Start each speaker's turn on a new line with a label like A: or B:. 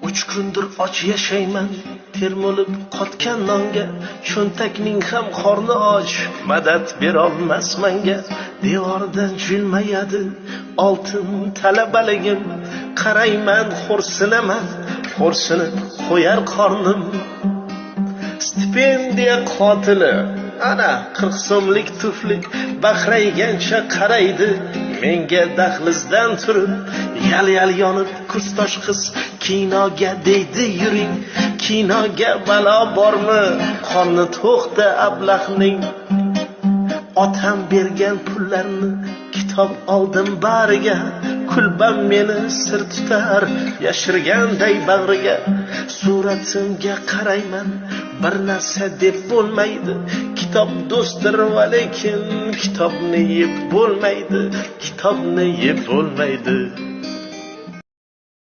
A: 3 kundir och yashayman, termulib qotgan nonga. Cho'ntakning ham qorni och, madad berolmas manga. Devordan jilmayadi oltin talabaligim. Qarayman, xo'rsinaman, xo'rsinib qo'yar qornim. Stipendiya qotili ana 40 so'mlik tufli baqraygancha qaraydi menga dahlizdan turib. Yal yal yonib kursdosh qiz kinoga deydi yuring. Kinoga balo bormi, qorni to'xta ablahning. Otam bergan pullarni kitob oldim bariga. Kulbam meni sir tutar yashirganday bag'riga. Suratimga qarayman, bir narsa deb bo'lmaydi. Kitob do'stdir va lekin kitobni yeb bo'lmaydi. Kitobni yeb bo'lmaydi.